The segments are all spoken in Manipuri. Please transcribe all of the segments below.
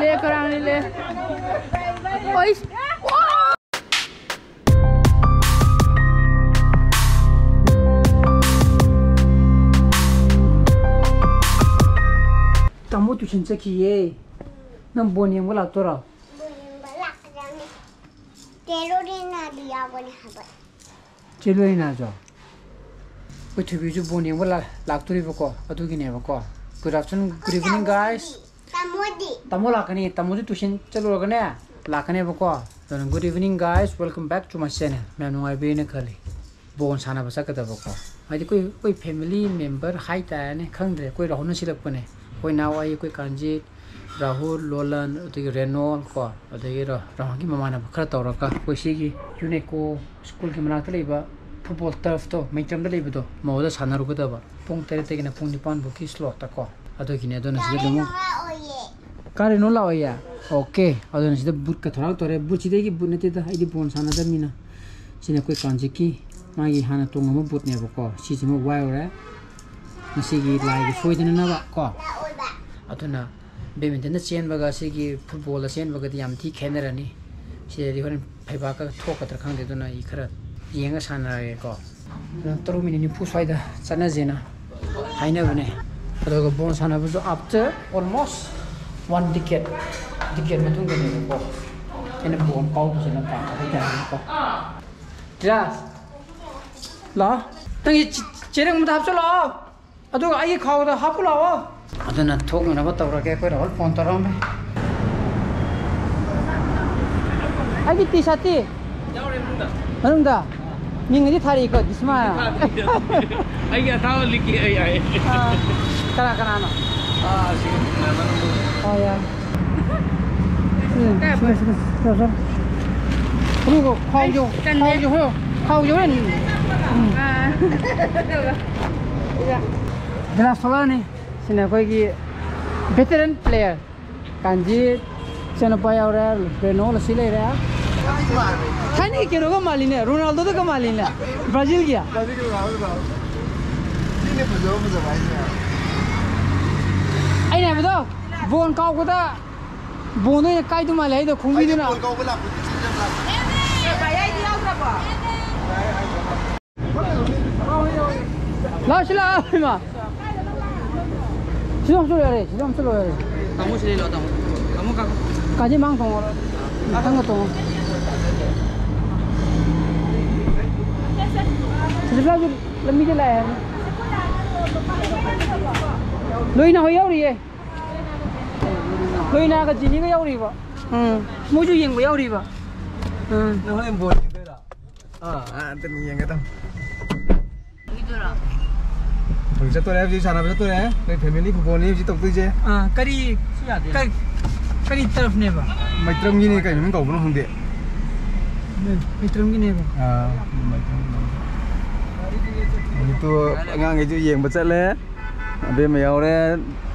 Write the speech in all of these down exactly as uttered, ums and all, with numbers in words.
ꯂꯦ, ꯀꯔꯥꯡꯅꯤ ꯂꯦ꯫ ꯑꯣꯏ꯫ ꯇꯥꯃꯣ tuition ꯆꯠꯈꯤꯌꯦ꯫ ꯅꯪ ꯕꯣꯟ ꯌꯦꯡꯕ ꯂꯥꯛꯇꯣꯏꯔꯣ? ꯕꯣꯜ ꯌꯦꯡꯕ ꯂꯥꯛꯀꯗꯕꯅꯤ꯫ ꯇꯦꯔꯣꯔꯤꯅꯥꯗꯤ ꯌꯥꯎꯒꯅꯤ ꯍꯥꯏꯕ꯫ ꯆꯦ ꯂꯣꯔꯤꯅꯥꯁꯨ? ꯑꯩꯈꯣꯏ ꯊꯣꯏꯕꯤꯁꯨ ꯕꯣꯟ ꯌꯦꯡꯕ ꯂꯥꯛ-, ꯂꯥꯛꯇꯣꯔꯤꯕꯀꯣ, ꯑꯗꯨꯒꯤꯅꯦꯕꯀꯣ꯫ Good afternoon, good evening, guys꯫ ꯇꯥꯃꯣꯗꯤ? ꯇꯥꯃꯣ ꯂꯥꯛꯀꯅꯤ, ꯇꯥꯃꯣꯁꯨ tuition ꯆꯠꯂꯨꯔꯒꯅꯦ ꯂꯥꯛꯀꯅꯦꯕꯀꯣ꯫ ꯑꯗꯨꯅ good evening, guys, welcome back to my channel꯫ ꯃꯌꯥꯝ ꯅꯨꯡꯉꯥꯏꯕꯤꯔꯦꯅ ꯈꯜꯂꯤ꯫ ꯕꯣꯜ ꯁꯥꯟꯅꯕ ꯆꯠꯀꯗꯕꯀꯣ꯫ ꯍꯥꯏꯗꯤ ꯑꯩꯈꯣꯏ, ꯑꯩꯈꯣꯏ family member ꯍꯥꯏꯇꯥꯔꯦꯅꯦ, ꯈꯪꯗ꯭ꯔꯦ, ꯑꯩꯈꯣꯏ ꯔꯥꯍꯨꯜꯅ ꯁꯤꯜꯂꯛꯄꯅꯦ꯫ ꯑꯩꯈꯣꯏ ꯏꯅꯥꯎ, ꯑꯩ, ꯑꯩꯈꯣꯏ ꯀꯥꯟꯖꯤꯠ, ꯔꯥꯍꯨꯜ, ꯂꯣꯂꯟ, ꯑꯗꯒꯤ ꯔꯦꯅꯣꯜ ꯀꯣ, ꯑꯗꯒꯤ ꯔ-, ꯔꯥꯍꯨꯜꯒꯤ ꯃꯃꯥꯟꯅꯕ ꯈꯔ ꯇꯧꯔꯒ ꯑꯩꯈꯣꯏ ꯁꯤꯒꯤ ꯌꯨꯅꯦꯀꯣ ꯁ꯭ꯀꯨꯜꯒꯤ ꯃꯅꯥꯛꯇ ꯂꯩꯕ football turfꯇꯣ, ꯃꯩꯇ꯭ꯔꯝꯗ ꯂꯩꯕꯗꯣ, ꯃꯧꯗ ꯁꯥꯟꯅꯔꯨꯒꯗꯕ꯫ ꯄꯨꯡ ꯇꯔꯦꯠꯇꯒꯤꯅ ꯄꯨꯡ ꯅꯤꯄꯥꯟ ꯐꯥꯎꯒꯤ slotꯇꯀꯣ꯫ ꯑꯗꯨꯒꯤꯅꯦ, ꯑꯗꯨꯅ ꯁꯤꯗ ꯑꯗꯨꯝ ꯂꯥꯛꯑꯣꯏꯌꯦ꯫ ꯀꯥꯔꯤꯅꯣ ꯂꯥꯛꯑꯣꯏꯌꯦ? Okay, ꯑꯗꯨꯅ ꯁꯤꯗ ꯕꯨꯠꯀ ꯊꯣꯔꯛꯇꯣꯔꯦ꯫ ꯕꯨꯠꯁꯤꯗꯤ ꯑꯩꯒꯤ ꯕꯨꯠ ꯅꯠꯇꯦꯗ, ꯑꯩꯗꯤ ꯕꯣꯜ ꯁꯥꯟꯅꯗꯕꯅꯤꯅ꯫ ꯁꯤꯅ ꯑꯩꯈꯣꯏ ꯀꯥꯟꯖꯤꯠꯀꯤ, ꯃꯥꯒꯤ ꯍꯥꯟꯅ ꯇꯣꯡꯉꯝꯕ ꯕꯨꯠꯅꯦꯕꯀꯣ꯫ ꯁꯤꯁꯤꯃ ꯋꯥꯏꯔꯨꯔꯦ꯫ ꯉꯁꯤꯒꯤ ꯂꯥꯏꯒꯤ ꯁꯣꯏꯗꯅꯅꯕ ꯀꯣ꯫ ꯑꯗꯨꯅ badmintonꯗ ꯆꯦꯟꯕꯒ ꯁꯤꯒꯤ footballꯗ ꯆꯦꯟꯕꯒꯗꯤ ꯌꯥꯝ ꯊꯤ ꯈꯦꯠꯅꯔꯅꯤ꯫ ꯁꯤꯗꯗꯤ ꯍꯣꯔꯦꯟ ꯐꯩꯕꯥꯛꯀ ꯊꯣꯛꯀꯗ꯭ꯔꯥ ꯈꯪꯗꯦ, ꯑꯗꯨꯅ ꯑꯩ ꯈꯔ ꯌꯦꯡꯉ ꯁꯥꯟꯅꯔꯒꯦꯀꯣ꯫ ꯑꯗꯨꯅ ꯇꯔꯨꯛ ꯃꯤꯅꯤꯠ ꯅꯤꯐꯨ ꯁ꯭ꯋꯥꯏꯗ ꯆꯠꯅꯁꯦꯅ ꯍꯥꯏꯅꯕꯅꯦ꯫ ꯑꯗꯨꯒ ꯕꯣꯜ ꯁꯥꯟꯅꯕꯁꯨ after almost one decade, decade ꯃꯇꯨꯡꯗꯅꯦꯕꯀꯣ ꯑꯩꯅ ꯕꯣꯜ ꯀꯥꯎꯕꯁꯦ ꯂꯝꯄꯥꯛꯇ ꯍꯥꯏꯇꯥꯔꯦꯀꯣ꯫ ꯇꯤꯔꯥ, ꯂꯥꯛꯑꯣ꯫ ꯅꯪꯒꯤ ꯆꯦ-, ꯆꯦꯔꯪ ꯑꯃꯗ ꯍꯥꯞꯆꯜꯂꯛꯑꯣ꯫ ꯑꯗꯨꯒ ꯑꯩꯒꯤ ꯈꯥꯎꯗ ꯍꯥꯞꯄꯨ ꯂꯥꯛꯑꯣ꯫ ꯑꯗꯨꯅ ꯊꯣꯛꯅꯅꯕ ꯇꯧꯔꯒꯦ꯫ ꯑꯩꯈꯣꯏ ꯔꯥꯍꯨꯜ phone ꯇꯧꯔꯛꯑꯝꯃꯦ꯫ ꯑꯩꯒꯤ T-shirtꯇꯤ? ꯌꯥꯎꯔꯦ ꯃꯅꯨꯡꯗ꯫ ꯃꯅꯨꯡꯗ? ꯃꯤꯡꯒꯗꯤ ꯊꯥꯔꯛꯏꯀꯣ, ꯗꯤꯁꯃꯥ꯫ ꯑꯩꯒꯤ ꯑꯊꯥꯕ ꯂꯤꯛꯀꯤ ꯑꯩ ꯌꯥꯏ꯫ ꯑꯥ, ꯀꯅꯥ ꯀꯅꯥꯅꯣ? ꯑꯥ, ꯑꯁꯤ ꯃꯅꯨꯡꯗ꯫ ꯑꯣ, ꯌꯥꯏ꯫ ꯎꯝ, ꯀꯥꯏ ꯁꯤꯗ, ꯁꯤꯗ, ꯁꯤꯗ, ꯁꯤꯗ꯫ ꯑꯗꯨꯒ ꯈꯥꯎ ꯌꯧ-, ꯆꯟꯗꯦ꯫ ꯈꯥꯎ ꯌꯧ-, ꯈꯥꯎ ꯌꯧꯔꯦ꯫ ꯎꯝ꯫ ꯑꯥ꯫ ꯑꯗꯨꯒ꯫ ꯒꯤꯂꯥꯁ ꯊꯣꯛꯂꯛꯑꯅꯤ꯫ ꯁꯤꯅ ꯑꯩꯈꯣꯏꯒꯤ veteran player꯫ ꯀꯥꯟꯖꯤꯠ, ꯏꯆꯟꯅꯨꯄꯥ ꯌꯥꯎꯔꯦ, ꯔꯦꯅꯣꯜ ꯑꯁꯤ ꯂꯩꯔꯦ꯫ ꯊꯥꯏꯅꯒꯤ ꯀꯩꯅꯣꯒ ꯃꯥꯜꯂꯤꯅꯦ, ꯔꯣꯅꯥꯜꯗꯣꯗꯒ ꯃꯥꯜꯂꯤꯅꯦ, ꯕ꯭ꯔꯥꯖꯤꯜꯒꯤ꯫ ꯕ꯭ꯔꯥꯖꯤꯜꯒꯤ ꯔꯣꯅꯥꯜꯗꯣ꯫ ꯁꯤꯅꯦ ꯐꯖꯕ, ꯐꯖꯕ ꯍꯥꯏꯁꯦ꯫ ꯑꯩꯅ ꯍꯥꯏꯕꯗꯣ, ꯕꯣꯜ ꯀꯥꯎꯕꯗ ꯕꯣꯟꯗꯣ ꯑꯣꯏꯅ ꯀꯥꯏꯗꯧ ꯃꯥꯜꯂꯦ ꯍꯥꯏꯗꯣ ꯈꯣꯡꯕꯤꯗꯨꯅ꯫ ꯕꯣꯜ ꯀꯥꯎꯕ ꯂꯥꯛꯄꯗꯤ ꯆꯤꯡꯖꯝ ꯂꯥꯛꯄ꯫ ꯂꯥꯛꯑꯣ, ꯁꯤ ꯂꯥꯛꯑꯣ, ꯏꯃꯥ꯫ ꯁꯤꯗ ꯑꯃꯨꯛ ꯆꯠꯂꯣ ꯌꯥꯔꯦ, ꯁꯤꯗ ꯑꯃꯨꯛ ꯆꯠꯂꯣ ꯌꯥꯔꯦ꯫ ꯇꯥꯃꯣ ꯁꯤꯗ ꯂꯥꯛꯑꯣ, ꯇꯥꯃꯣ꯫ ꯇꯥꯃꯣ ꯀꯥꯈꯣ꯫ ꯀꯥꯖꯤ ꯃꯥꯡ ꯇꯣꯡꯉꯣ꯫ ꯃꯊꯪꯒ ꯇꯣꯡꯉꯣ꯫ ꯁꯤꯗ ꯂꯥꯛꯑꯣ, ꯂꯝꯕꯤꯗ ꯂꯥꯛꯑꯦ ꯍꯥꯏꯕꯅꯤ꯫ ꯂꯣꯏꯅ ꯍꯣꯏ ꯌꯥꯎꯔꯤꯌꯦ꯫ ꯂꯣꯏꯅꯥꯒ ꯖꯤꯅꯤꯒ ꯌꯥꯎꯔꯤꯕ꯫ ꯎꯝ꯫ ꯃꯣꯏꯁꯨ ꯌꯦꯡꯕ ꯌꯥꯎꯔꯤꯕ꯫ ꯎꯝ꯫ ꯅꯪ ꯍꯣꯔꯦꯟ ꯕꯣꯜ ꯌꯦꯡꯗꯣꯏꯔꯣ? ꯑꯥ, ꯑꯥ, ꯑꯗꯨꯅꯤ ꯌꯦꯡꯒꯦ ꯇꯧ꯫ ꯍꯧꯖꯤꯛ ꯆꯠꯇꯣꯔꯦ, ꯍꯧꯖꯤꯛ ꯁꯥꯟꯅꯕ ꯆꯠꯇꯣꯔꯦ꯫ ꯑꯩꯈꯣꯏ family footballꯅꯤ ꯍꯧꯖꯤꯛ ꯇꯧꯗꯣꯏꯁꯦ꯫ ꯑꯥ, ꯀꯔꯤ, ꯀꯔꯤ turfꯅꯦꯕ? ꯃꯩꯇ꯭ꯔꯝꯒꯤꯅꯤ, ꯀꯩ ꯃꯃꯤꯡ ꯀꯧꯕꯅꯣ ꯈꯪꯗꯦ꯫ ꯃꯩꯇ꯭ꯔꯝꯒꯤꯅꯦꯕ꯫ ꯑꯥ, ꯃꯩꯇ꯭ꯔꯝꯒꯤ꯫ ꯍꯧꯖꯤꯛꯇꯣ ꯑꯉꯥꯡꯈꯩꯁꯨ ꯌꯦꯡꯕ ꯆꯠꯂꯦ꯫ ꯑꯕꯦꯝꯃ ꯌꯥꯎꯔꯦ,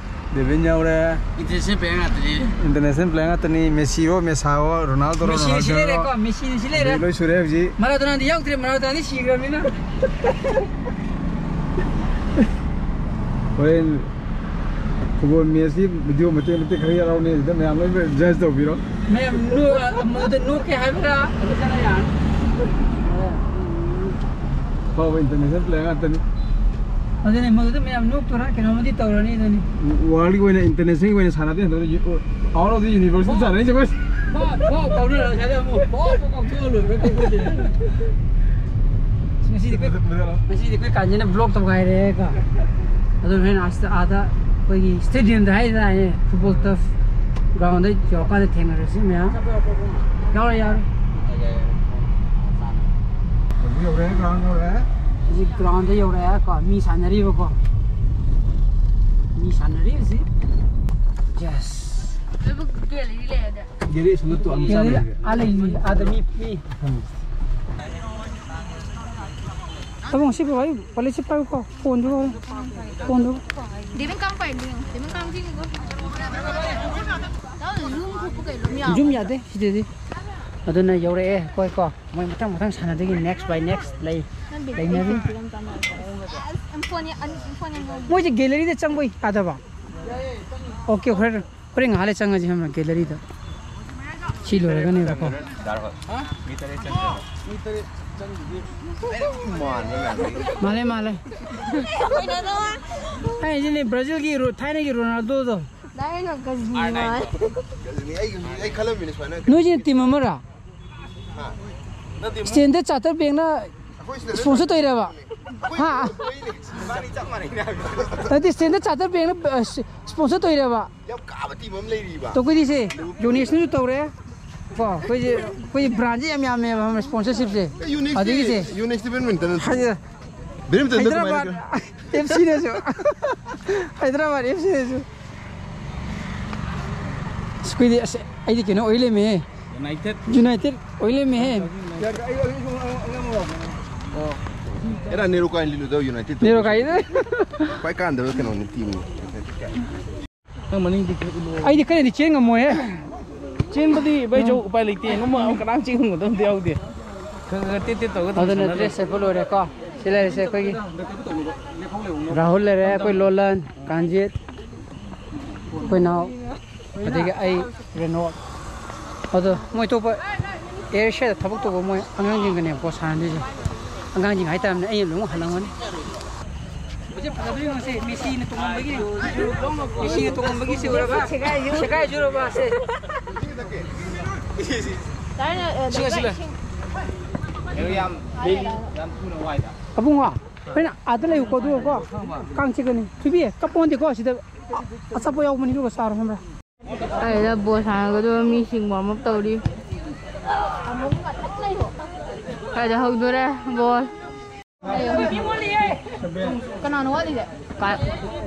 ꯗꯦꯕꯤꯟ ꯌꯥꯎꯔꯦ꯫ International player ꯉꯥꯛꯇꯅꯤ꯫ International player ꯉꯥꯛꯇꯅꯤ꯫ ꯃꯦꯁꯤꯔꯣ, ꯃꯦꯁꯥꯔꯣ, ꯔꯣꯅꯥꯜꯗꯣꯔꯣ, ꯃꯦꯁꯤꯅꯤ ꯁꯤ ꯔꯣꯅꯥꯜꯗꯣꯔꯣ꯫ ꯂꯩꯔꯦꯀꯣ, ꯃꯦꯁꯤꯅꯤ ꯁꯤ ꯂꯩꯔꯦ꯫ ꯂꯣꯏ ꯁꯨꯔꯦ ꯍꯧꯖꯤꯛ꯫ ꯃꯔꯥꯗꯣꯅꯥꯗꯤ ꯌꯥꯎꯗ꯭ꯔꯦ, ꯃꯔꯥꯗꯣꯅꯥꯗꯤ ꯁꯤꯈ꯭ꯔꯕꯅꯤꯅ꯫ ꯍꯣꯔꯦꯟ football matchꯀꯤ video ꯃꯇꯦꯛ ꯃꯇꯦꯛ ꯈꯔ ꯌꯥꯎꯔꯛꯑꯅꯤ, ꯑꯗꯨꯗ ꯃꯌꯥꯝ ꯂꯣꯏꯅ judge ꯇꯧꯕꯤꯔꯣ꯫ ꯃꯌꯥꯝ ꯅꯣ-, ꯃꯗꯨꯗ ꯅꯣꯛꯀꯦ ꯍꯥꯏꯕ꯭ꯔꯥ? ꯑꯗꯨ ꯆꯠꯂ ꯌꯥꯔꯅꯤ꯫ ꯑꯐꯥꯎꯕ international player ꯉꯥꯛꯇꯅꯤ꯫ ꯑꯗꯨꯅꯦ, ꯃꯗꯨꯗ ꯃꯌꯥꯝ ꯅꯣꯛꯇꯣꯔꯥ ꯀꯩꯅꯣꯝꯃꯗꯤ ꯇꯧꯔꯅꯤ ꯑꯗꯨꯅꯤ꯫ Worldꯀꯤ ꯑꯣꯏꯅ, internationalꯒꯤ ꯑꯣꯏꯅ ꯁꯥꯟꯅꯗꯦ ꯍꯟꯗꯛ꯫ Out of the universe ꯁꯥꯟꯅꯩꯁꯦ ꯑꯩꯈꯣꯏ꯫ ꯄꯥꯎ, ꯄꯥꯎ ꯐꯥꯎꯅꯔ ꯉꯁꯥꯏꯗ ꯑꯃꯨꯛ ꯄꯥꯎ ꯀꯥꯎꯊꯣꯛꯑ ꯂꯣꯏꯔꯦ ꯀꯩꯅꯣꯗꯤ꯫ ꯉꯁꯤꯗꯤ ꯑꯩꯈꯣꯏ, ꯉꯁꯤꯗꯤ ꯑꯩꯈꯣꯏ ꯀꯥꯟꯁꯤꯅ vlog ꯇꯧꯈꯥꯏꯔꯦꯀꯣ꯫ ꯑꯗꯨ ꯍꯣꯔꯦꯟ ꯑꯥꯁꯇ, ꯑꯥꯗ ꯑꯩꯈꯣꯏꯒꯤ stadiumꯗ ꯍꯥꯏꯇꯥꯔꯦ, football turf groundꯗ ꯌꯧꯔꯀꯥꯟꯗ ꯊꯦꯡꯅꯔꯁꯤ ꯃꯌꯥꯝ꯫ ꯌꯥꯎꯔꯦ, ꯌꯥꯎꯔꯦ꯫ ꯌꯧꯔꯦ, ground ꯌꯧꯔꯦ꯫ ꯍꯧꯖꯤꯛ groundꯗ ꯌꯧꯔꯛꯑꯦꯀꯣ, ꯃꯤ ꯁꯥꯟꯅꯔꯤꯕꯀꯣ꯫ ꯃꯤ ꯁꯥꯟꯅꯔꯤ ꯍꯧꯖꯤꯛ꯫ Yes꯫ ꯂꯣꯏꯕꯨ gallery ꯂꯩꯔꯗꯤ꯫ Gallery ꯑꯁꯣꯝꯗ ꯇꯣ ꯑꯃ ꯆꯥꯝꯃ gallery ꯂꯩꯔꯦ꯫ ꯑꯥ ꯂꯩꯅꯤ, ꯑꯥꯗ ꯃꯤ, ꯃꯤ꯫ ꯎꯝ꯫ ꯇꯥꯃꯣ, ꯁꯤ ꯕꯕꯥꯒꯤ walletꯁꯤ ꯄꯥꯏꯌꯨꯀꯣ, phoneꯗꯨ, phoneꯗꯨ꯫ ꯗꯦꯕꯤꯟ ꯀꯥꯡ ꯄꯥꯏꯕꯤꯌꯨ, ꯗꯦꯕꯤꯟ ꯀꯥꯡ ꯆꯤꯡꯉꯨꯀꯣ꯫ ꯇꯥꯃꯣ, zoom ꯊꯣꯛꯄ ꯀꯩꯅꯣꯝ ꯌꯥꯎ-, zoom ꯌꯥꯗꯦ ꯁꯤꯗꯗꯤ꯫ ꯑꯗꯨꯅ ꯌꯧꯔꯛꯑꯦ, ꯑꯩꯈꯣꯏ ꯀꯣ꯫ ꯃꯣꯏ ꯃꯊꯪ ꯃꯊꯪ ꯁꯥꯟꯅꯗꯣꯏꯒꯤ next by next ꯂꯩ, ꯂꯩꯅꯔꯤ꯫ ꯑꯁ, phone ꯌꯥ-, phone ꯌꯥꯝ ꯌꯥꯎ-, ꯃꯣꯏꯁꯦ galleryꯗ ꯆꯪꯕ ꯌꯥꯗꯕ? Okay, ꯍꯣꯔꯦꯟ꯫ ꯍꯣꯔꯦꯟ ꯉꯥꯏꯍꯥꯛ ꯂꯩ ꯆꯪꯉꯁꯤ ꯈꯪꯕ꯭ꯔꯥ, ꯒꯦꯂꯔꯤꯗ꯫ ꯁꯤ ꯂꯣꯏꯔꯒꯅꯦꯕꯀꯣ꯫ ꯃꯥꯜꯂꯦ, ꯃꯥꯜꯂꯦ꯫ ꯑꯩ ꯍꯥꯏꯁꯤꯅꯦ, ꯕ꯭ꯔꯥꯖꯤꯜꯒꯤ ꯔꯣ-, ꯊꯥꯏꯅꯒꯤ ꯔꯣꯅꯥꯜꯗꯣꯗꯣ꯫ ꯅꯣꯏꯁꯤꯅ ꯇꯤꯝ ꯑꯃꯔꯥ? ꯁ꯭ꯇꯦꯟꯗꯔ ꯆꯥꯔꯇꯔ ꯕꯦꯡꯅ ꯁ꯭ꯄꯣꯟꯁꯔ ꯇꯧꯔꯤꯔꯕ? ꯍꯥ? ꯅꯠꯇꯦ, ꯁ꯭ꯇꯦꯟꯗꯔ ꯆꯥꯔꯇꯔ ꯕꯦꯡꯅ, ꯑ, ꯁ꯭ꯄꯣꯟꯁꯔ ꯇꯧꯔꯤꯔꯕ? ꯌꯥꯝ ꯀꯥꯕ ꯇꯤꯝ ꯑꯃ ꯂꯩꯔꯤꯕ꯫ ꯇꯧ ꯑꯩꯈꯣꯏꯗꯤ ꯁꯦ, ꯌꯣꯅꯦꯁꯅꯁꯨ ꯇꯧꯔꯦ꯫ ꯀꯣ, ꯑꯩꯈꯣꯏꯁꯦ, ꯑꯩꯈꯣꯏ ꯕ꯭ꯔꯥꯟꯁꯦ ꯌꯥꯝ ꯌꯥꯝꯃꯦꯕ, ꯈꯪꯕ꯭ꯔꯥ, ꯁ꯭ꯄꯣꯟꯁꯔꯁꯤꯞꯁꯦ꯫ ꯑꯦ, ꯌꯣꯅꯦꯁꯇꯤ, ꯑꯗꯒꯤꯁꯦ, ꯌꯣꯅꯦꯁꯇꯤ ꯕꯦꯗꯃꯤꯟꯇꯟ ꯅꯠꯇ꯭ꯔꯣ? ꯍꯥꯏꯗꯤ, ꯕꯦꯗꯃꯤꯟꯇꯟꯗ ꯀꯃꯥꯏꯅ ꯍꯥꯏꯗ꯭ꯔꯕꯥꯗ ꯑꯦꯐ ꯁꯤꯅꯁꯨ꯫ ꯍꯥꯏꯗ꯭ꯔꯕꯥꯗ ꯑꯦꯐ ꯁꯤꯅꯁꯨ꯫ ꯑꯁ, ꯑꯩꯈꯣꯏꯗꯤ, ꯑꯁ, ꯑꯩꯗꯤ ꯀꯩꯅꯣ ꯑꯣꯏ ꯂꯩꯔꯝꯃꯦꯍꯦ꯫ ꯌꯨꯅꯥꯏꯇꯦꯗ꯫ ꯌꯨꯅꯥꯏꯇꯦꯗ ꯑꯣꯏ ꯂꯩꯔꯝꯃꯦꯍꯦ꯫ ꯑꯦꯔꯥ, ꯅꯦꯔꯣꯀꯥꯏ ꯂꯤꯠꯂꯨꯗꯧ ꯌꯨꯅꯥꯏꯇꯦꯗ ꯅꯦꯔꯣꯀꯥꯏꯗ꯫ ꯈ꯭ꯋꯥꯏ ꯀꯥꯟꯗꯕ ꯀꯩꯅꯣꯅꯤ, ꯇꯤꯝꯅꯤ꯫ ꯅꯪ ꯃꯅꯤꯡꯗꯤ ꯈꯔ ꯏꯜꯂꯣ꯫ ꯑꯩꯗꯤ ꯈꯔꯗꯤ ꯆꯦꯟ ꯉꯝꯃꯣꯏꯍꯦ꯫ ꯆꯦꯟꯕꯗꯤ ꯚꯥꯏ ꯖꯧ ꯎꯄꯥꯏ ꯂꯩꯇꯦ꯫ ꯅꯣꯡꯃ ꯀꯅꯥꯝ ꯆꯦꯟ ꯉꯝꯒꯗꯕꯗꯤ ꯌꯥꯎꯗꯦ꯫ ꯈꯔ ꯈꯔ ꯇꯦꯠ ꯇꯦꯠ ꯇꯧꯔꯒ ꯑꯗꯨꯅ ꯁꯥꯟꯅꯗ꯭ꯔꯣ? ꯗ꯭ꯔꯦꯁ ꯁꯦꯠꯄ ꯂꯣꯏꯔꯦꯀꯣ꯫ ꯁꯤ ꯂꯩꯔꯤꯁꯦ ꯑꯩꯈꯣꯏꯒꯤ ꯔꯥꯍꯨꯜ ꯂꯩꯔꯦ, ꯑꯩꯈꯣꯏ ꯂꯣꯂꯟ, ꯀꯥꯟꯖꯤꯠ, ꯑꯩꯈꯣꯏ ꯅꯥꯎ, ꯑꯗꯒꯤ ꯑꯩ, ꯔꯦꯅꯣꯜ꯫ ꯑꯗꯣ ꯃꯣꯏ ꯑꯇꯣꯞꯄ ꯑꯦꯌꯔꯁꯤꯌꯥꯗ ꯊꯕꯛ ꯇꯧꯕ ꯃꯣꯏ ꯑꯉꯥꯡꯁꯤꯡꯒꯅꯦꯕꯀꯣ ꯁꯥꯟꯅꯗꯣꯏꯁꯦ꯫ ꯑꯉꯥꯡꯁꯤꯡ ꯍꯥꯏꯇꯥꯔꯅꯦ, ꯑꯩꯅ ꯂꯣꯏꯅꯃꯛ ꯍꯜꯂꯝꯒꯅꯤ꯫ ꯍꯧꯖꯤꯛ ꯐꯖꯗꯣꯏ ꯌꯦꯡꯉꯨꯁꯦ, ꯃꯦꯁꯤꯅ ꯇꯣꯡꯉꯝꯕꯒꯤ, ꯃꯦꯁꯤꯅ ꯇꯣꯡꯉꯝꯕꯒꯤ ꯁꯤ ꯎꯔꯕ? ꯁꯦꯒꯥꯏꯁꯨ ꯎꯔꯕ? ꯁꯦ꯫ ꯁꯤꯒ, ꯁꯤꯒ꯫ ꯌꯥꯝ, ꯌꯥꯝ ꯊꯨꯅ ꯋꯥꯏꯗ꯫ ꯑꯕꯨꯡꯉꯣ, ꯑꯩꯈꯣꯏꯅ ꯑꯥꯗ ꯂꯩꯌꯨꯀꯣ, ꯑꯗꯨꯒꯀꯣ, ꯀꯥꯡ ꯆꯤꯛꯀꯅꯤ꯫ ꯊꯣꯏꯕꯤ, ꯀꯞꯄꯣꯟꯗꯦꯀꯣ, ꯁꯤꯗ ꯑ-, ꯑꯆꯥꯄꯣꯠ ꯌꯥꯎꯕꯅꯤ, ꯑꯗꯨꯒ ꯆꯥꯔꯣ, ꯈꯪꯕ꯭ꯔꯥ? ꯑꯩꯗ ꯕꯣꯜ ꯁꯥꯟꯅꯒꯗꯕ ꯃꯤꯁꯤꯡ ꯋꯥꯔꯝ ꯑꯞ ꯇꯧꯔꯤ꯫ ꯀꯥꯏꯗ ꯍꯧꯗꯣꯔꯦ ꯕꯣꯜ? ꯀꯅꯥꯅꯣ ꯋꯥꯠꯂꯤꯁꯦ? ꯀꯥ-,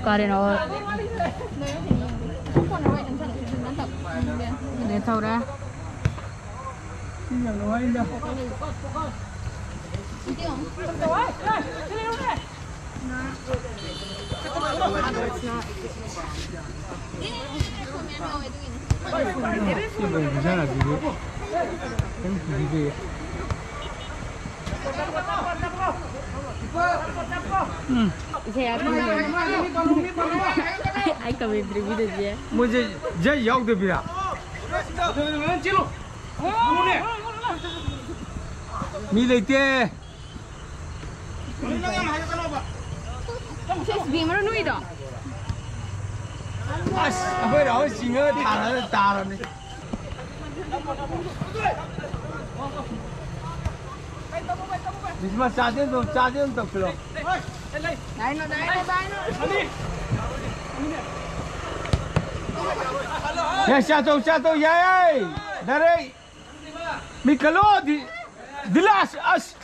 ꯀꯥꯔꯦꯟ ꯑꯣꯏ꯫ ꯅꯦꯠ ꯇꯧꯔꯦ꯫ ꯎꯝ꯫ ꯏꯁꯩ ꯌꯥꯝ ꯊꯤꯅ ꯍꯩ꯫ ꯑꯩ ꯀꯃꯦꯟꯇ꯭ꯔꯤ ꯄꯤꯗꯣꯏꯁꯦ꯫ ꯃꯣꯏꯁꯦ ꯖꯩ ꯌꯥꯎꯗꯕꯤꯔꯥ? ꯃꯤ ꯂꯩꯇꯦ꯫ ꯁꯤꯁ ꯕꯦꯝꯃꯔꯣ ꯅꯣꯏꯗꯣ? ꯑꯁ, ꯑꯩꯈꯣꯏ ꯔꯥꯍꯨꯜ ꯆꯤꯡꯉꯒ ꯊꯥꯔꯒ ꯇꯥꯔꯕꯅꯤ꯫ ꯕꯤꯁꯃꯥ, ꯆꯥꯁꯦ ꯑꯗꯨꯝ, ꯆꯥꯁꯦ ꯑꯗꯨꯝ ꯇꯧꯁꯤꯜꯂꯣ꯫ ꯌꯥꯏꯅꯣ, ꯌꯥꯏꯅꯣ, ꯌꯥꯏꯅꯣ꯫ ꯌꯥꯏ, ꯆꯥꯊꯧ, ꯆꯥꯊꯧ, ꯌꯥꯏ, ꯌꯥꯏ꯫ ꯗꯥꯏꯔꯦꯛ꯫ ꯃꯤ ꯀꯜꯂꯣ, ꯗꯤ-, ꯗꯤꯂꯥꯁ, ꯑꯁ꯫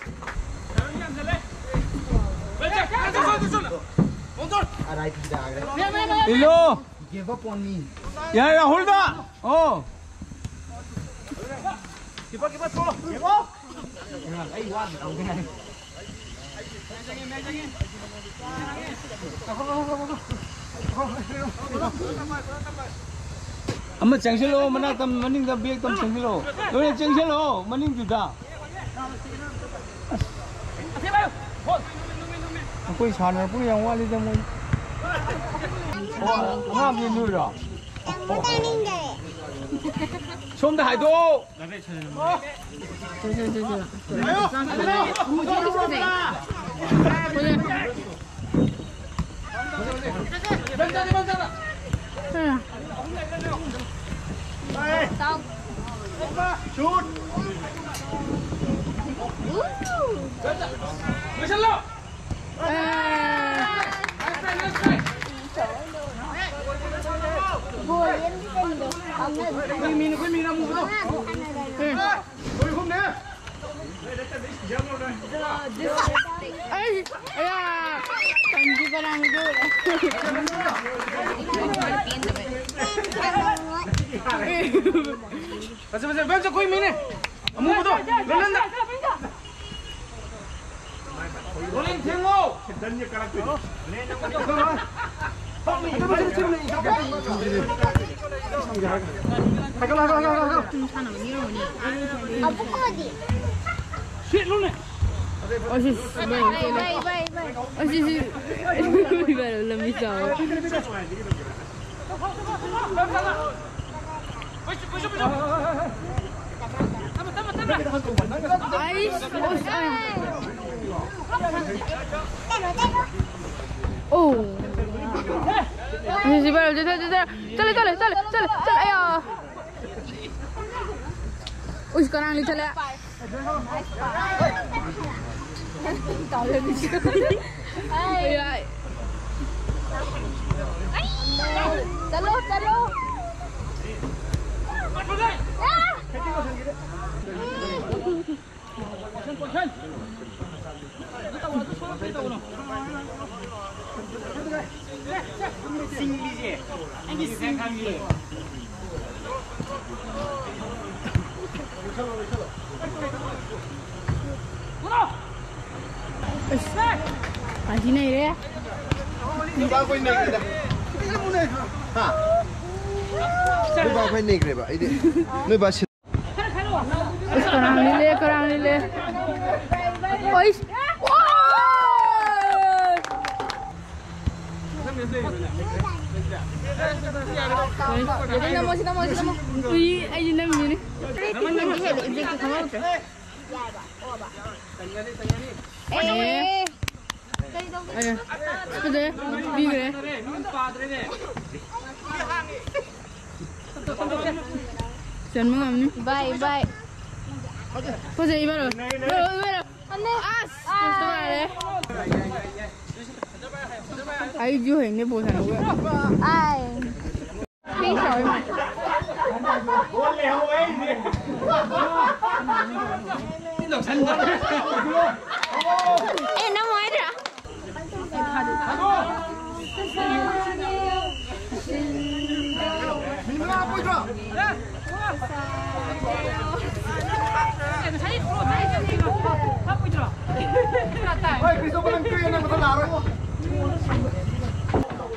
ꯏꯜꯂꯣ꯫ ꯌꯥꯔꯦ, ꯔꯥꯍꯨꯜꯗ꯫ ꯑꯣ꯫ ꯑꯃ ꯆꯪꯁꯤꯜꯂꯣ, ꯃꯅꯥꯛꯇ, ꯃꯅꯤꯡꯗ ꯕꯦꯛꯇ ꯑꯃ ꯆꯪꯁꯤꯜꯂꯣ꯫ ꯂꯣꯏꯅ ꯆꯪꯁꯤꯜꯂꯣ, ꯃꯅꯤꯡꯗꯨꯗ꯫ ꯑꯩꯈꯣꯏ ꯁꯥꯟꯅꯔꯛꯄꯒꯤ ꯌꯥꯝ ꯋꯥꯠꯂꯤꯗ ꯃꯣꯏ꯫ ꯑꯣ, ꯑꯉꯥꯡꯗꯤ ꯅꯣꯏꯔꯣ? ꯁꯣꯝꯗ ꯍꯥꯏꯗꯣꯛꯑꯣ꯫ ꯑꯩ, ꯑꯌꯥ, ꯀꯟꯈꯤꯕꯅ ꯃꯤꯗꯨ꯫ ꯐꯖ, ꯐꯖ, ꯐꯖ, ꯑꯩꯈꯣꯏ ꯃꯤꯅꯦ꯫ ꯑꯃꯨꯕꯗꯣ, ꯔꯣꯂꯦꯟꯗ꯫ ꯔꯣꯂꯦꯟ ꯊꯦꯡꯉꯣ꯫ ꯁꯦꯠꯂꯨꯅꯦ꯫ ꯑꯁꯤ ꯚꯥꯏ, ꯚꯥꯏ, ꯚꯥꯏ, ꯚꯥꯏ꯫ ꯑꯁꯤꯁꯤ ꯏꯕꯥꯅꯤ ꯂꯝꯕꯤ ꯆꯥꯎꯋꯦ꯫ ꯑꯩꯁ, ꯑꯁ, ꯑ꯫ ꯑꯣ꯫ ꯑꯁꯤꯁꯤ ꯚꯥꯏ, ꯆꯠꯂꯦ, ꯆꯠꯂꯦ, ꯆꯠꯂꯦ, ꯆꯠꯂꯦ, ꯑꯌꯥ꯫ ꯎꯏꯁ, ꯀꯅꯥ ꯂꯤꯊꯠꯂꯦ? ꯆꯠꯂꯣ, ꯆꯠꯂꯣ꯫ ꯑꯁ, ꯑꯁꯤ ꯅꯩꯔꯦ꯫ ꯅꯣꯏꯕꯥ ꯑꯩꯈꯣꯏ ꯅꯩꯈ꯭ꯔꯦꯗ꯫ ꯍꯥ? ꯅꯣꯏꯕꯥ ꯑꯩꯈꯣꯏ ꯅꯩꯈ꯭ꯔꯦꯕ꯫ ꯑꯩꯗꯤ ꯅꯣꯏꯕꯥ ꯁꯤ- ꯑꯁ, ꯀꯔꯥꯡ ꯂꯤꯂꯦ, ꯀꯔꯥꯡ ꯂꯤꯂꯦ꯫ ꯑꯩꯁ꯫ ꯁꯤ ꯅꯝꯃꯣ, ꯁꯤ ꯅꯝꯃꯣ, ꯁꯤ ꯅꯝꯃꯣ꯫ ꯎꯏ, ꯑꯩꯗꯤ ꯅꯝꯃꯤꯅꯦ꯫ ꯅꯪꯗꯤ ꯍꯦꯜꯂꯦ, ꯏꯕꯦꯛꯇꯤ ꯈꯪꯍꯧꯗ꯭ꯔꯦ꯫ ꯑꯦ꯫ ꯑꯦ꯫ ꯐꯖꯩ꯫ ꯄꯤꯈ꯭ꯔꯦ꯫ ꯆꯟꯕ ꯉꯝꯅꯤ꯫ ꯕꯥꯏ, ꯕꯥꯏ꯫ ꯐꯖꯩ, ꯏꯕꯥꯔꯣ꯫ ꯏꯕꯥꯔꯣ, ꯏꯕꯥꯔꯣ꯫ ꯑꯁ, ꯄꯣꯁꯇ ꯃꯥꯜꯂꯦ꯫ ꯑꯩꯁꯨ ꯍꯩꯅꯦ ꯕꯣꯜ ꯁꯥꯟꯅꯕ꯫ ꯑꯥꯏ꯫ ꯑꯦ, ꯅꯪ ꯅꯨꯡꯉꯥꯏꯗ꯭ꯔꯥ?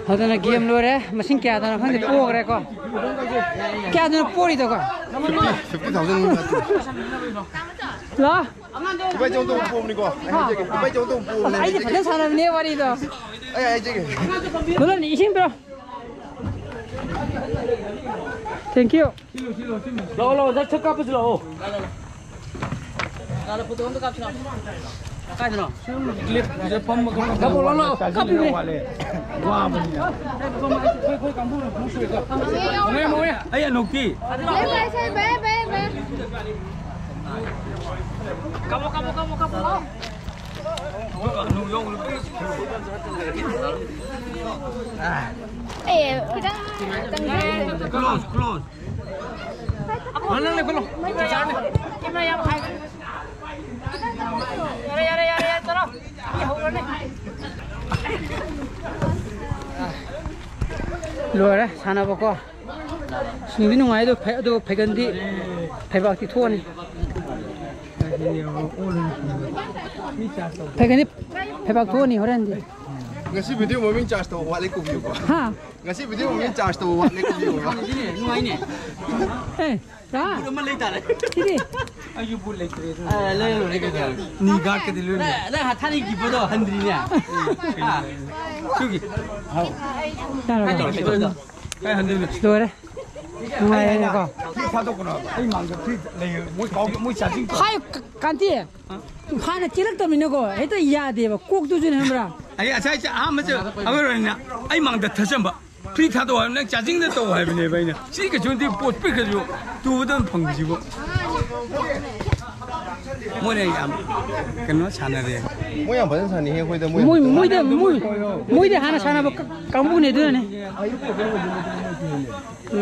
ꯑꯗꯨꯅ ꯒꯦꯝ ꯂꯣꯏꯔꯦ꯫ ꯃꯁꯤꯡ ꯀꯌꯥꯗꯅꯣ ꯈꯪꯗꯦ, ꯄꯣꯈ꯭ꯔꯦꯀꯣ꯫ ꯀꯌꯥꯗꯅꯣ ꯄꯣꯔꯤꯗꯣꯀꯣ? Fifty thousand. ꯂꯥ? ꯏꯕꯥꯏ ꯆꯧꯗꯣ ꯄꯣꯝꯅꯤꯀꯣ꯫ ꯑꯩ ꯍꯥꯏꯖꯒꯦ꯫ ꯏꯕꯥꯏ ꯆꯧꯗꯣ ꯄꯣꯝꯅꯤ꯫ ꯑꯩꯗꯤ ꯐꯖꯅ ꯁꯥꯟꯅꯕꯅꯦ ꯋꯥꯔꯤꯗꯣ꯫ ꯑꯩ ꯍꯥꯏꯖꯒꯦ꯫ ꯅꯣꯂꯟ, ꯏꯁꯤꯡ ꯄꯤꯔꯣ꯫ Thank you꯫ ꯂꯥꯛꯑꯣ, ꯂꯥꯛꯑꯣ, ꯁꯠ ꯁꯠ ꯀꯥꯞꯄꯁꯤ ꯂꯥꯛꯑꯣ꯫ ꯀꯥꯏꯗꯅꯣ? ꯀꯥꯞꯄꯣ, ꯂꯥꯛꯑꯣ, ꯂꯥꯛꯑꯣ, ꯀꯥꯞꯄꯤꯕꯅꯦ꯫ ꯑꯩ ꯑꯅꯣꯛꯇꯤ꯫ ꯀꯥꯞꯄꯣ, ꯀꯥꯞꯄꯣ, ꯀꯥꯞꯄꯣ, ꯀꯥꯞꯄꯣ, ꯂꯥꯛꯑꯣ꯫ ꯑꯦ, ꯈꯤꯇꯪ, ꯈꯤꯇꯪ꯫ Close, close꯫ ꯅꯪ, ꯅꯪ ꯂꯦꯞꯈꯠꯂꯣ꯫ ꯌꯥꯔꯦ, ꯌꯥꯔꯦ, ꯌꯥꯔꯦ, ꯌꯥꯔꯦ, ꯆꯠꯂꯣ꯫ ꯃꯤ ꯍꯧꯔꯅꯤ꯫ ꯂꯣꯏꯔꯦ ꯁꯥꯟꯅꯕꯀꯣ꯫ ꯅꯨꯡꯗꯤ ꯅꯨꯡꯉꯥꯏ ꯑꯗꯣ, ꯐꯩ-, ꯑꯗꯣ ꯐꯩꯒꯟꯗꯤ, ꯐꯩꯕꯥꯛꯇꯤ ꯊꯣꯛꯑꯅꯤ꯫ ꯐꯩꯒꯟꯗꯤ ꯐꯩꯕꯥꯛ ꯊꯣꯛꯑꯅꯤ ꯍꯣꯔꯦꯟꯗꯤ꯫ ꯉꯁꯤ video ꯃꯃꯤꯡ charge ꯇꯧꯕ ꯋꯥꯠꯂꯦ ꯀꯨꯝꯕꯤꯌꯨꯀꯣ꯫ ꯍꯥ? ꯉꯁꯤ video ꯃꯃꯤꯡ charge ꯇꯧꯕ ꯋꯥꯠꯂꯦ ꯀꯨꯝꯕꯤꯌꯨꯀꯣ꯫ ꯅꯨꯡꯉꯥꯏꯅꯦ꯫ ꯑꯦ, ꯔꯥ? ꯕꯨꯠ ꯑꯃ ꯂꯩ ꯇꯥꯔꯦ꯫ ꯁꯤꯗꯤ? ꯑꯩꯁꯨ ꯕꯨꯠ ꯂꯩꯇ꯭ꯔꯦ ꯑꯗꯨꯅ꯫ ꯑ, ꯂꯩꯔꯨꯔꯦ ꯀꯩꯗꯧꯔꯦ? ꯅꯤ ꯒꯥꯔꯗꯀꯗꯤ ꯂꯣꯏ ꯂꯩ꯫ ꯅꯪ, ꯅꯪ ꯊꯥꯏꯅꯒꯤ ꯕꯨꯠꯇꯣ ꯍꯟꯗ꯭ꯔꯤꯅꯦ꯫ ꯑ, ꯁꯤꯒꯤ꯫ ꯌꯥꯔꯕꯣ? ꯀꯩꯗꯧꯔꯦ? ꯀꯩꯗꯧꯔꯦ? ꯀꯥꯏ ꯍꯟꯗꯣꯏꯅꯣ? ꯂꯣꯏꯔꯦ꯫ ꯅꯨꯡꯉꯥꯏꯔꯦꯅꯦꯀꯣ꯫ ꯐ꯭ꯔꯤ ꯊꯥꯗꯣꯛꯀꯅꯣ ꯍꯥꯏꯕ꯫ ꯑꯩ ꯃꯥꯡꯗ ꯐ꯭ꯔꯤ ꯂꯩ꯫ ꯃꯣꯏ ꯀꯥꯎꯒꯤ-, ꯃꯣꯏ charging ꯇꯧ-, ꯍꯥꯏ, ꯀ-, ꯀꯥꯟꯇꯤ꯫ ꯍꯥꯟꯅ ꯆꯦꯜꯂꯛꯇꯕꯅꯤꯅꯀꯣ, ꯍꯦꯛꯇ ꯌꯥꯗꯦꯕ꯫ ꯀꯣꯛꯇꯨꯁꯨꯅꯦ ꯈꯪꯕ꯭ꯔꯥ? ꯑꯩ ꯉꯁꯥꯏ ꯆꯦ-, ꯑꯍꯥꯟꯕ ꯆꯦ-, ꯑꯃꯔꯣꯏꯅ ꯑꯩ ꯃꯥꯡꯗ ꯊꯠꯆꯟꯕ꯫ ꯐ꯭ꯔꯤ ꯊꯥꯗꯣꯛꯑꯣ ꯍꯥꯏꯕ, ꯅꯪ chargingꯗ ꯇꯧ ꯍꯥꯏꯕꯅꯦꯕ ꯑꯩꯅ꯫ ꯁꯤ ꯀꯩꯁꯨ ꯅꯠꯇꯦ, ꯄꯣꯠ ꯄꯤꯛꯈ꯭ꯔꯁꯨ ꯇꯨꯕꯗ ꯑꯗꯨꯝ ꯐꯪꯕꯁꯤꯕꯨ꯫ ꯃꯣꯏꯅ ꯌꯥꯝ ꯀꯩꯅꯣ ꯁꯥꯟꯅꯔꯦ꯫ ꯃꯣꯏ ꯌꯥꯝ ꯐꯖꯅ ꯁꯥꯟꯅꯩꯍꯦ, ꯑꯩꯈꯣꯏꯗ ꯃꯣꯏ ꯃꯣꯏ-, ꯃꯣꯏꯗ, ꯃꯣꯏ-, ꯃꯣꯏꯗ ꯍꯥꯟꯅ ꯁꯥꯟꯅꯕ ꯀ-, ꯀꯥꯡꯕꯨꯅꯦ ꯑꯗꯨꯅꯅꯦ꯫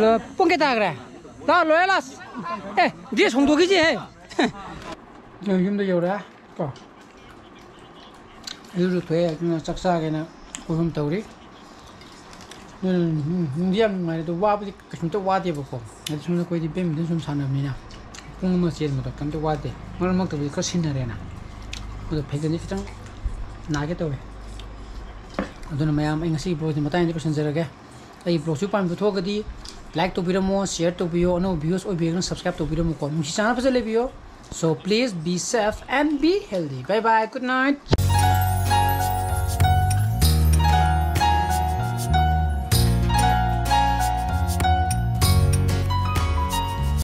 ꯂ-, ꯄꯨꯡ ꯀꯌꯥ ꯇꯥꯈ꯭ꯔꯦ? ꯂꯥ, ꯂꯣꯏꯔꯦ, ꯂꯥꯁ꯫ ꯑꯦ, dress ꯍꯣꯡꯗꯣꯛꯈꯤꯁꯦꯍꯦ꯫ ꯌꯨꯝꯗ ꯌꯧꯔꯦ ꯀꯣ꯫ ꯏꯔꯨ ꯂꯨꯊꯣꯛꯑꯦ, ꯑꯗꯨꯅ ꯆꯥꯛ ꯆꯥꯒꯦꯅ ꯀꯣꯏꯐꯝ ꯇꯧꯔꯤ꯫ ꯑꯗꯨꯅ ꯅꯨꯡꯗꯤ ꯌꯥꯝ ꯅꯨꯡꯉꯥꯏꯔꯦ, ꯑꯗꯣ ꯋꯥꯕꯗꯤ ꯀꯩꯁꯨꯝꯇ ꯋꯥꯗꯦꯕꯀꯣ꯫ ꯍꯥꯏꯗꯤ ꯁꯨꯝ ꯑꯩꯈꯣꯏꯗꯤ badminton ꯁꯨꯝ ꯁꯥꯟꯅꯕꯅꯤꯅ ꯄꯨꯡ ꯑꯃ ꯆꯦꯟꯕꯗꯣ ꯀꯩꯝꯇ ꯋꯥꯗꯦ꯫ ꯃꯔꯛ ꯃꯔꯛꯇꯕꯨꯗꯤ ꯈꯔ ꯁꯤꯟꯅꯔꯦꯅ, ꯑꯗꯣ ꯐꯩꯒꯟꯗꯤ ꯈꯤꯇꯪ ꯅꯥꯒꯦ ꯇꯧꯋꯦ꯫ ꯑꯗꯨꯅ ꯃꯌꯥꯝ, ꯑꯩ ꯉꯁꯤꯒꯤ vlogꯁꯦ ꯃꯇꯥꯡꯗ ꯂꯣꯏꯁꯤꯟꯖꯔꯒꯦ꯫ ꯑꯩ vlogꯁꯨ ꯄꯥꯝꯕ ꯊꯣꯛꯑꯒꯗꯤ like ꯇꯧꯕꯤꯔꯝꯃꯣ, share ꯇꯧꯕꯤꯌꯣ, ꯑꯅꯧꯕ viewers ꯑꯣꯏꯕꯤꯔꯒꯅ subscribe ꯇꯧꯕꯤꯔꯝꯃꯨꯀꯣ꯫ ꯅꯨꯡꯁꯤ ꯆꯥꯟꯅ ꯐꯖꯅ ꯂꯩꯕꯤꯌꯣ꯫ So please be safe and be healthy. Bye bye. Good night.